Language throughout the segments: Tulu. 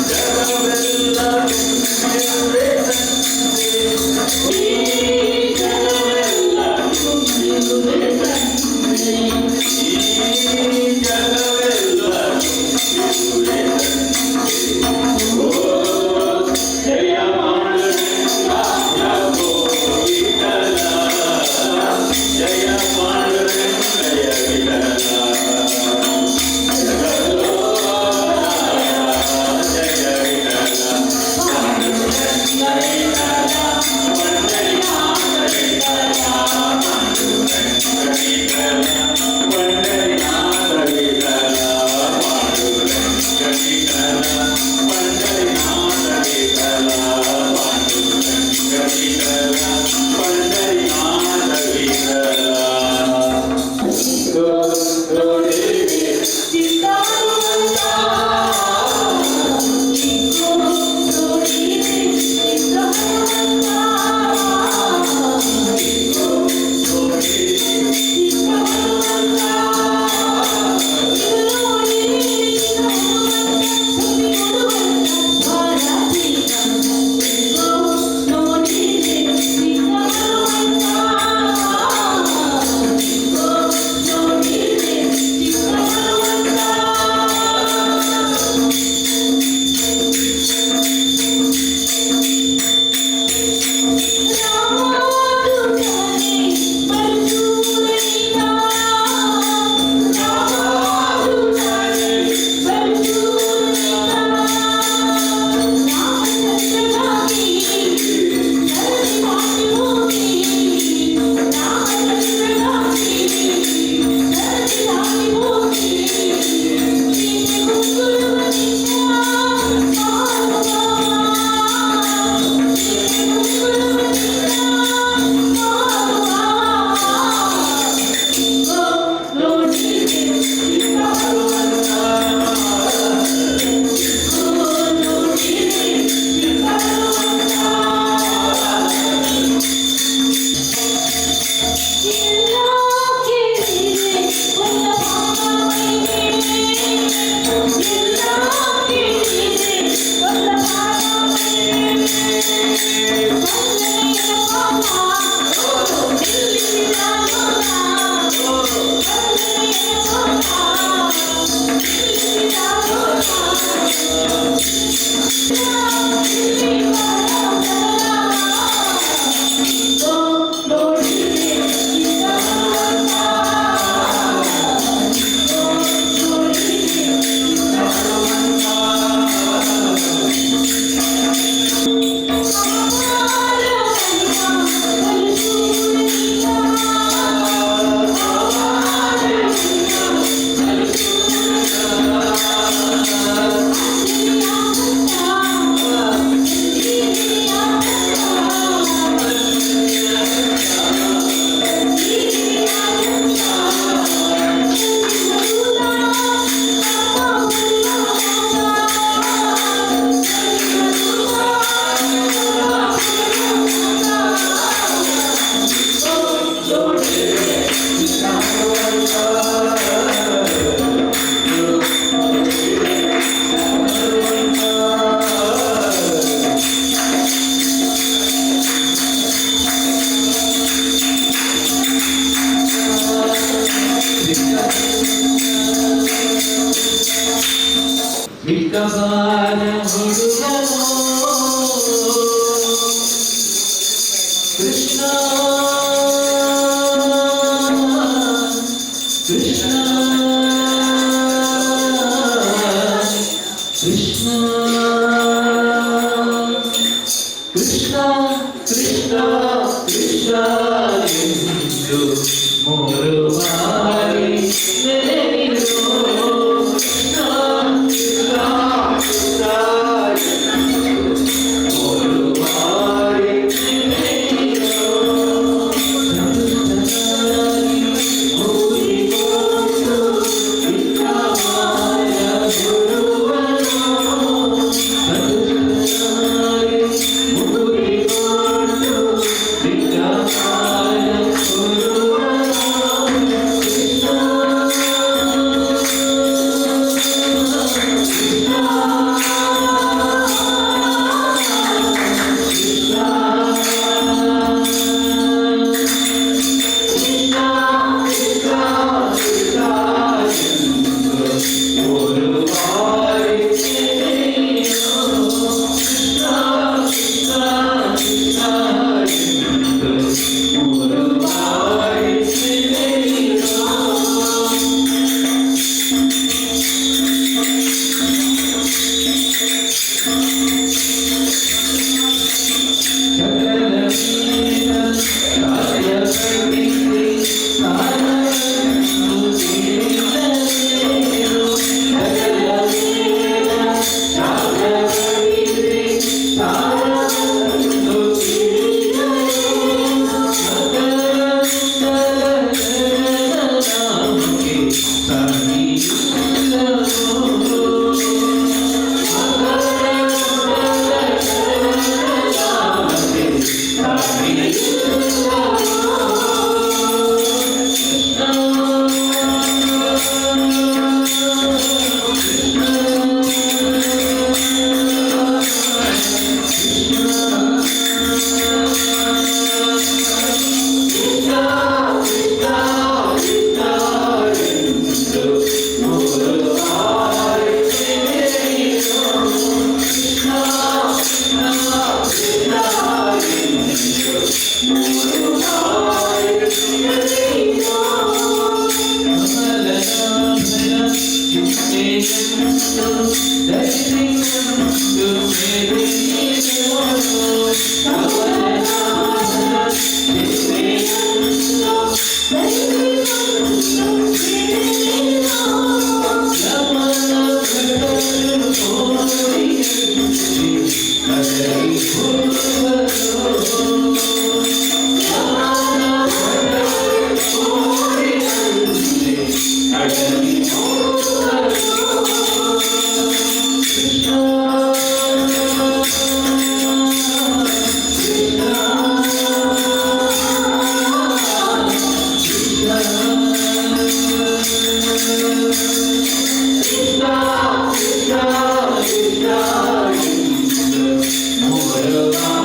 ಜಗವೆಲ್ಲ ತುಂಬಿರುವೆ ತಂದೆ. ಈ ಜಗವೆಲ್ಲ ತುಂಬಿರುವೆ ತಂದೆ. ಈ ಜಗವೆಲ್ಲ ತುಂಬಿರುವೆ ತಂದೆ. ಓ ಜಯ ಪಾಂಡುರಂಗ ಓ ವಿಠಲ, ಜಯ ಪಾಂಡುರಂಗಯ ವಿಠಲ. ಜಯ ವಿಠಲ ಪಾಂಡುರಂಗ ವಿಠಲ, ಪಂಡರಿನಾಥ ವಿಠಲ, ಪಾಂಡುರಂಗ ವಿಠಲ, ಪಂಡರಿನಾಥ ವಿಠಲ, ಪಾಂಡುರಂಗ ವಿಠಲ, ಪಂಡರಿನಾಥ ವಿಠಲ, ಪಾಂಡುರಂಗ ವಿಠಲ, ಪಂಡರಿನಾಥ ವಿಠಲ. ನೋಡಿವೆ. ಚಿಕ್ಕ ಹನುಮಂತ, ಇಗೋ ನೋಡಿರಿ ಚಿಕ್ಕ ಹನುಮಂತ, ಇಗೋ ನೋಡಿರಿ ಚಿಕ್ಕ ಹನುಮಂತ, ಇದು ನೋಡಿರಿ ಚಿಕ್ಕ ಹನುಮಂತ, ಭಕ್ತಿ ಕೊಡುವಂತ ಭಾರತೀತ. ಇಗೋ ನೋಡಿರಿ ಚಿಕ್ಕ ಹನುಮಂತ, ಇಗೋ ನೋಡಿರಿ ಚಿಕ್ಕ ಹನುಮಂತ. ರಾಮದೂತನೇ ಬರಶೂರನಿತ, ರಾಮದೂತನೇ ಬರಶೂರನಿತ, ರಾಮಚಂದ್ರಗಾಗಿ ಧರಣಿ ದಾಟಿ ಹೋಗಿ, ರಾಮಚಂದ್ರಗಾಗಿ ಧರಣಿ ದಾಟಿ ಹೋಗಿ, ಸೀತೆ ಗುಂಗುರುವನಿತ ಮಹಾನುಭಾವ, ಸೀತೆ ಗುಂಗುರುವನಿತ ಮಹಾನುಭಾವ. ಇಗೋ ನೋಡಿರಿ ಚಿಕ್ಕ ಹನುಮಂತ, ಇಗೋ ನೋಡಿರಿ ಚಿಕ್ಕ ಹನುಮಂತ. ಎಲ್ಲ ಕೇಳಿದೆ ಒಲ್ಲ ಪಾಪಮೈಗೆ, ಎಲ್ಲ ಕೇಳಿದೆ ಒಲ್ಲ ಪಾಪಮೈಗೆ, ಬಲ್ಲೆಯ ಪಾಪ ನಿಲ್ಲಿಸಿದ ಲೋಕ, ಬಲ್ಲೆಯ ಪಾಪ ನಿಲ್ಲಿಸಿದ ಲೋಕ. ಇಲ್ಲಿ ಬರ. ಇಗೋ ನೋಡಿರಿ ಚಿಕ್ಕ ಹನುಮಂತ, ಇಗೋ ನೋಡಿರಿ ಚಿಕ್ಕ ಹನುಮಂತ. ಅಪಾರ ಮಹಿಮಾ ಬಲು ಶೂರನಿತ, ಅಪಾರ ಮಹಿಮಾ ಬಲು ಶೂರನಿತ, ಅಂಜನೆಯ ಪುತ್ರ, ಸಂಜೀವಿನಿಯ ಪುತ್ರ, ಸಂಜೀವಿನಿಯ ಪುತ್ರ, ಸಂಜಿವ ದೂತ, ಕರ್ಮ ಪರಿವಾರ, ಸಂಜಿವ ದೂತ, ಕರ್ಮ ಪರಿವಾರ. ಇಗೋ ನೋಡಿರಿ ಚಿಕ್ಕ ಹನುಮಂತ, ಮಿಕ್ಕ ಬಾಲ ಹುಡುಗನು ಕೃಷ್ಣ ಕೃಷ್ಣ ಕೃಷ್ಣ ಕೃಷ್ಣ ಕೃಷ್ಣ ಕೃಷ್ಣ ಎಂದು ಮೂರು ಬಾರಿ ನೆನೆಯಿರೋ. ಕೃಷ್ಣ ಕೃಷ್ಣ ಕೃಷ್ಣ ಎಂದು ಮೂರು ಬಾರಿ ನೆನೆಯಿರೋ. ಸಂತನಾಗಿ ಭೂರಿ ಕೊಟ್ಟು ಚಿಕ್ಕ ಬಾಲ ಹುಡುಗನು. ಧರಿಸಿಕೊಂಡು ಮೆರೆಯಿರೋ. ಕವನ ಸೇವೆಯನ್ನು ಧರಿಸಿಕೊಂಡು ಮೆರೆಯಿರೋ. ಯಮನ ಭಟರು ಕೋರಿಯಂತೆ ಅಡಗಿ ಹೋಗುವರು. ಯಮನ ಭಟರು ಕೋರಿಯಂತೆ ಅಡಗಿ ಹೋಗುವರು. ಕೃಷ್ಣ ಕೃಷ್ಣ ಕೃಷ್ಣ ಕೃಷ್ಣ ಕೃಷ್ಣ ಎಂದು ಮೂರು.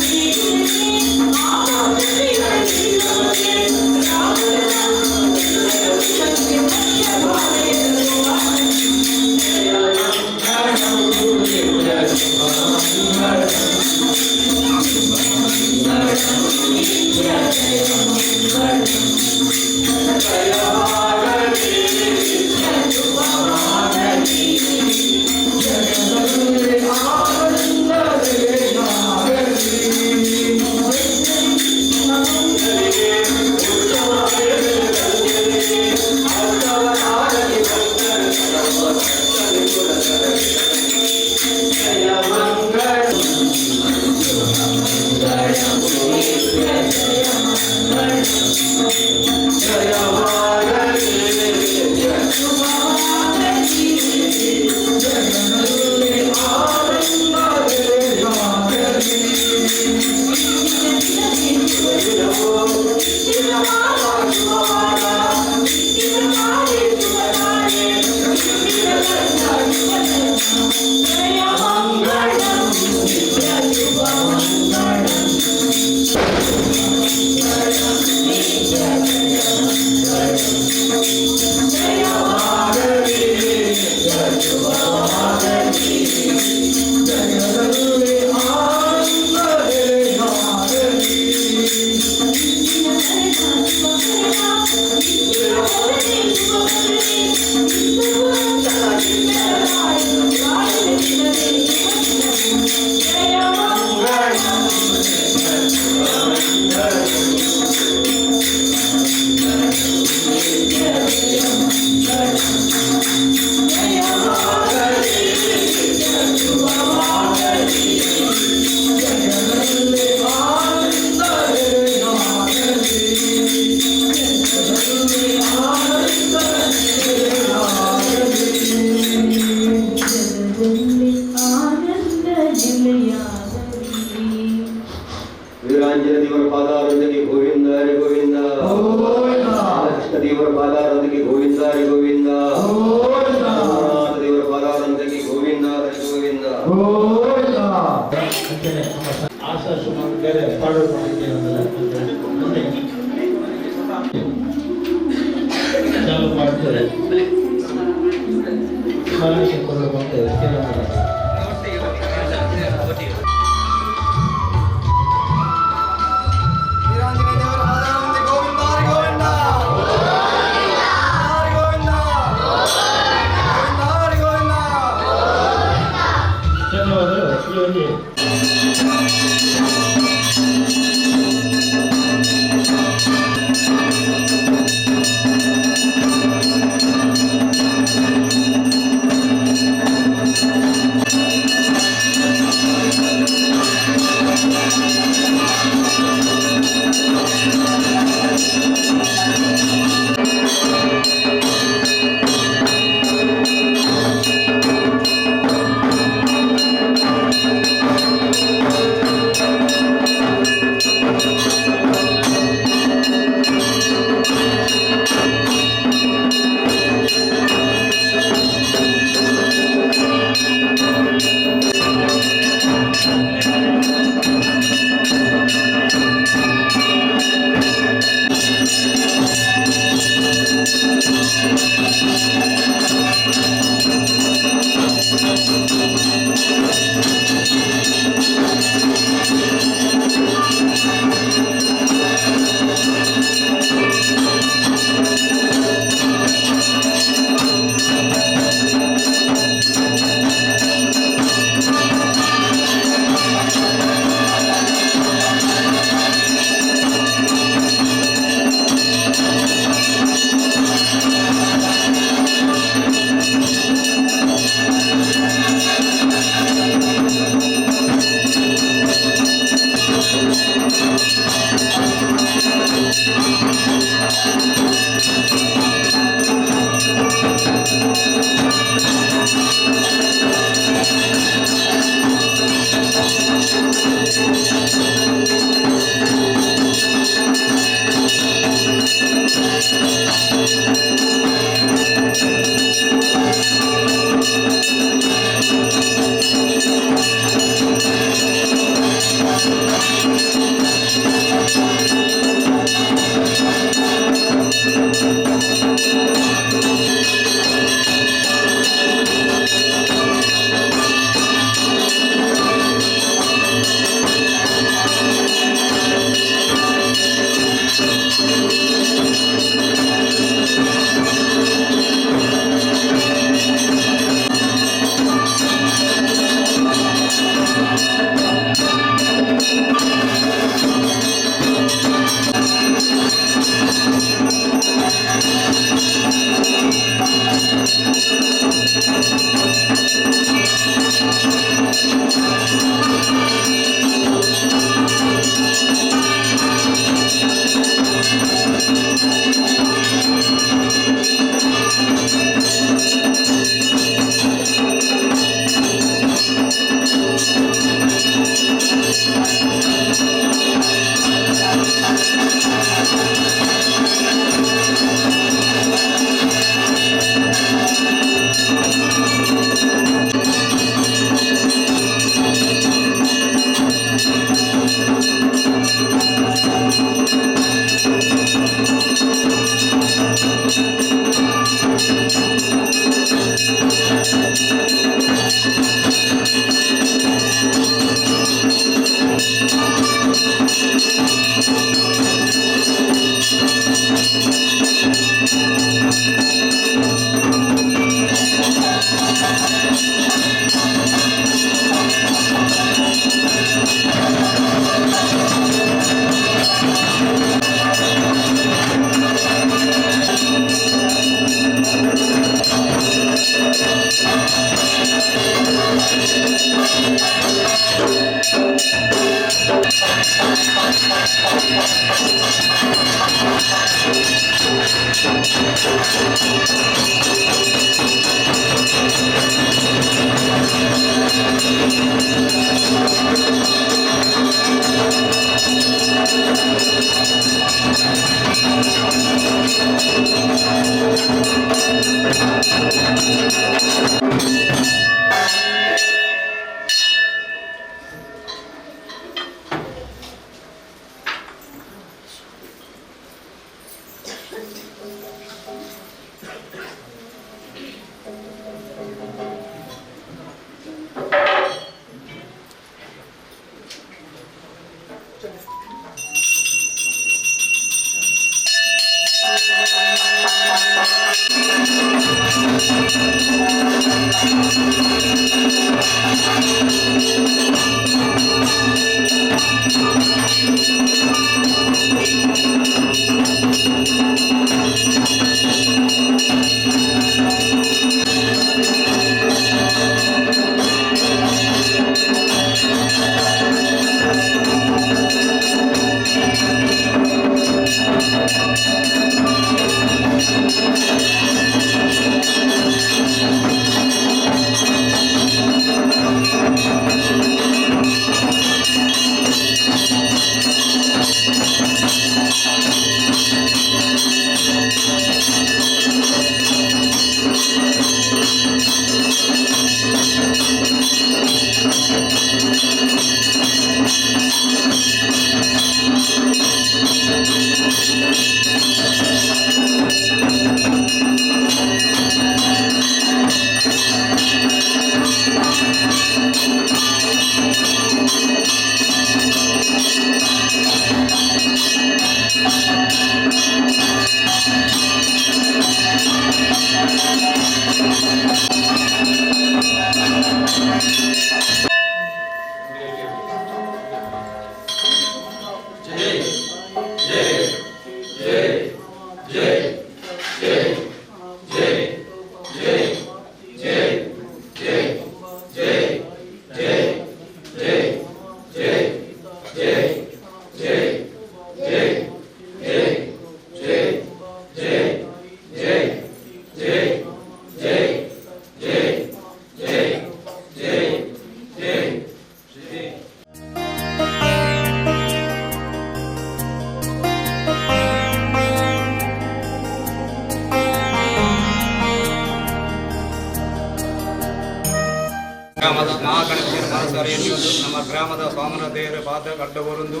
ಗ್ರಾಮದ ಮಹಾಗಣಪತಿಯ ಮನಸ್ಸು ನಮ್ಮ ಗ್ರಾಮದ ಸ್ವಾಮನ ದೇವರ ಪಾದ ಅಡ್ಡಬರುಂದು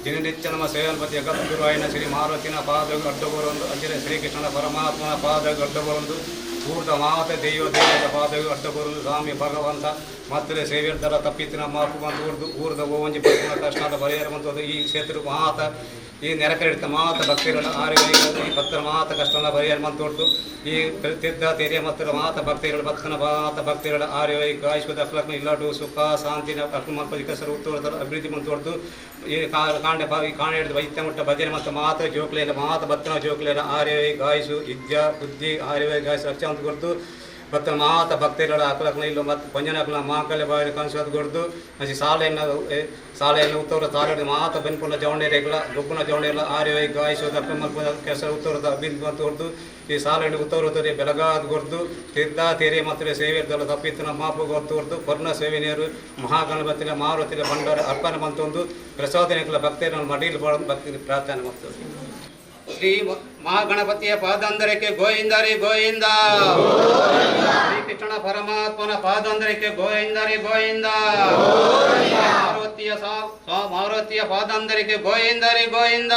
ದಿನನಿತ್ಯ ನಮ್ಮ ಸೇವನ್ಪತಿ ಜಗದ್ಗುರುವಾಯಿನ ಶ್ರೀ ಮಾರುತಿನ ಪಾದ ಅಡ್ಡಬರುಂದು ಅಂಜನೆ ಶ್ರೀಕೃಷ್ಣನ ಪರಮಾತ್ಮನ ಪಾದ ಅಡ್ಡಬರುಂದು ಪೂರ್ತ ಮಾತ ದೈವ ದೇವದ ಪಾದವು ಅಡ್ಡಬರುಂದು ಸ್ವಾಮಿ ಭಗವಂತ ಮತ್ತೆ ಸೇವೆರ್ದರ ತಪ್ಪಿತ್ತಿನ ಮಾಪು ಬಂದು ಊರ್ದು ಊರ್ದ ಓಂಜಿ ಪರ್ಪುನ ಕಷ್ಟದ ಪರಿಹಾರ ಬಂತು ಈ ಕ್ಷೇತ್ರ ಮಾತ ಈ ನೆರಕರಿಡಿತ ಮಾತ ಭಕ್ತಿಗಳ ಆರೋಗ್ಯ ಈ ಭಕ್ತರ ಮಾತ ಕಷ್ಟನ ಪರಿಹಾರ ಮಂತೋಡ್ದು ಈ ತೀರ್ಥ ತೆರೆಯ ಮತ್ತು ಮಾತ ಭಕ್ತಿಗಳ ಭಕ್ತನ ಮಾತ ಭಕ್ತಿಗಳ ಆರೋಗ್ಯ ಆಯುಷ್ಕದ ಅಫ್ಲಕ್ನ ಇಲ್ಲಾಡು ಸುಖ ಶಾಂತಿನ ಮಲ್ಪ ಉತ್ತರದ ಅಭಿವೃದ್ಧಿ ಮಂತೋಡ್ದು ಈ ಕಾಂಡೆ ಕಾಣೆ ಹಿಡಿದು ವೈದ್ಯ ಮುಟ್ಟ ಭಜನೆ ಮತ್ತು ಮಾತ ಜೋಕ್ಲೆಲ್ಲ ಮಾತ ಭಕ್ತನ ಜೋಕ್ಲೆಲ್ಲ ಆರೋಗ್ಯ ಆಯುಷು ವಿದ್ಯಾ ಬುದ್ಧಿ ಆರೋಗ್ಯ ಆಯುಷ್ ರಕ್ಷಾ ಅಂತ ಕೊಡ್ದು ಭಕ್ತ ಮಾತ ಭಕ್ತಿಗಳ ಅಕ್ಲಕ್ನ ಇಲ್ಲ ಮತ್ತು ಪಂಜನಕ್ಲ ಮಾಕಲೆ ಬಾರಿ ಕನಸು ಕೊಡ್ದು ಅಂಚಿ ಸಾಲೆಯನ್ನು ಸಾಲೆಯನ್ನು ಉತ್ತರ ತಾರಡಿ ಮಾತ ಬೆನ್ಪುನ ಜವಣೆರೆಗಳ ಗೊಬ್ಬುನ ಜವಣೆಲ್ಲ ಆರ್ಯ ಗಾಯಿಸು ದಪ್ಪ ಮಲ್ಪ ಕೆಲಸ ಉತ್ತರದ ಅಭಿಂದ್ ಮತ್ತು ಹೊರ್ದು ಈ ಸಾಲೆಯನ್ನು ಉತ್ತರ ಬೆಳಗಾದ ಕೊರ್ದು ತೀರ್ಥ ತೇರೆ ಮತ್ತು ಸೇವೆ ತಪ್ಪಿತ್ತಿನ ಮಾಪು ಗೊತ್ತು ಹೊರ್ದು ಕೊರ್ನ ಸೇವೆ ನೀರು ಮಹಾಗಣಪತಿನ ಮಾರುತಿನ ಭಂಡಾರ ಅರ್ಪಣೆ ಮಂತೊಂದು ಪ್ರಸಾದನೆಗಳ ಭಕ್ತಿಯನ್ನು ಮಡಿಲು ಭಕ್ತಿ ಪ್ರಾರ್ಥನೆ ಮಾಡ್ತದೆ. ಶ್ರೀ ಮಹಾಗಣಪತಿಯ ಪಾದಂದರಕ್ಕೆ ಗೋವಿಂದರಿ ಗೋವಿಂದ, ಶ್ರೀಕೃಷ್ಣ ಪರಮಾತ್ಮನ ಪಾದಂದರಕ್ಕೆ ಗೋವಿಂದರಿ ಗೋವಿಂದ, ಮಾರುತಿಯ ಪಾದಂದರಕ್ಕೆ ಗೋವಿಂದರಿ ಗೋವಿಂದ.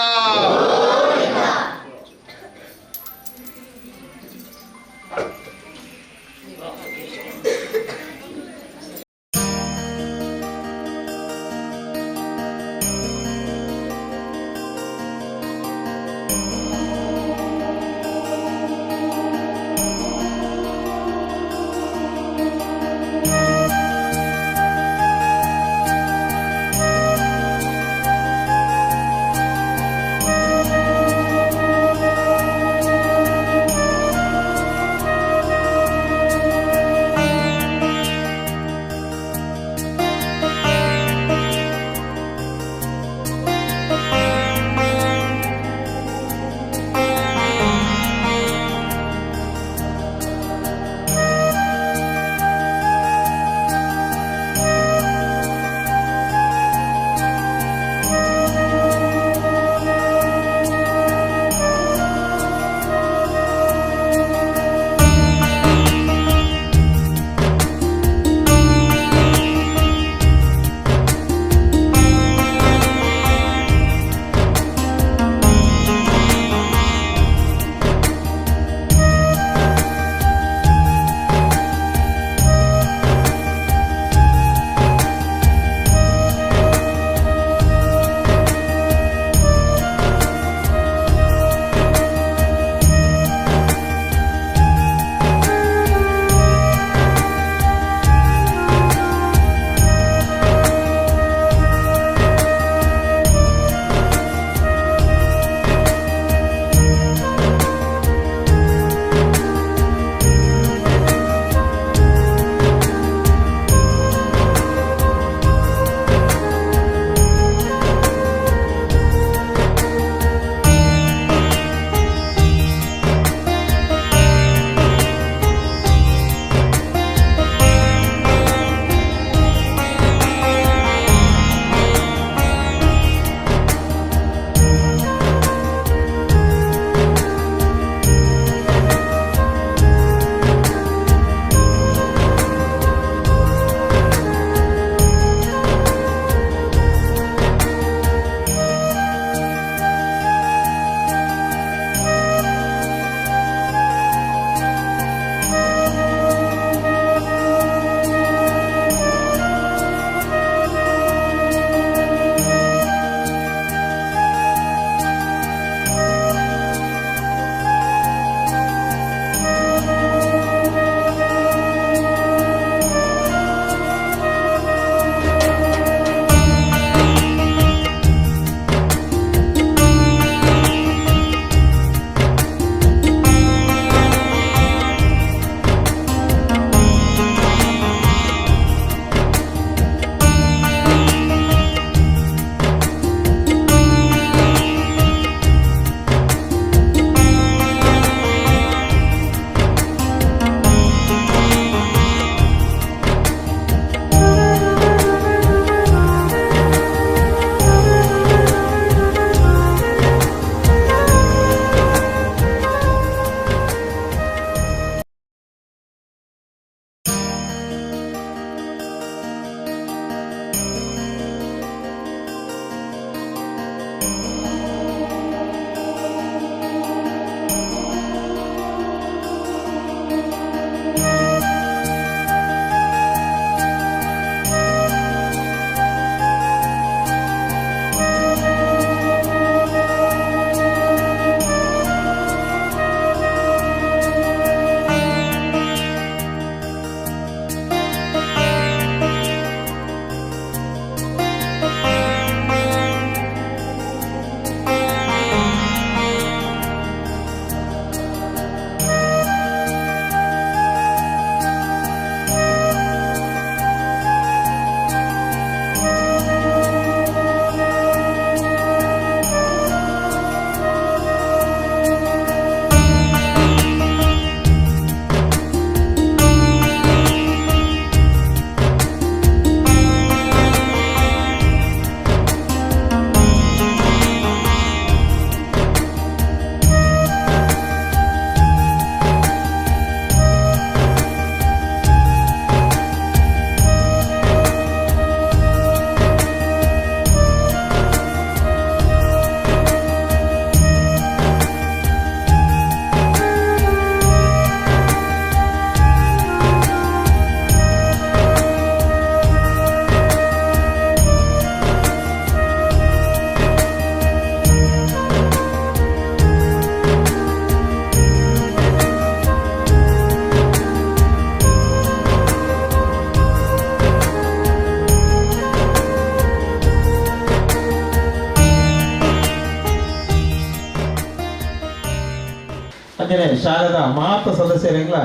ಅಂಚನೆ ಶಾಲೆದ ಮಾತ ಸದಸ್ಯರೆಗ್ಲ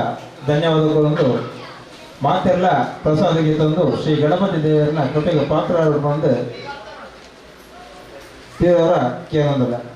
ಧನ್ಯವಾದಗಳು. ಮಾತೆಲ್ಲ ಪ್ರಸಾದ ತಂದು ಶ್ರೀ ಗಣಪತಿ ದೇವರನ್ನ ಕೃಪೆಗೆ ಪಾತ್ರರಾಗಬೇಕು ತೀವ್ರ ಕೇಳೊಂದಿಲ್ಲ.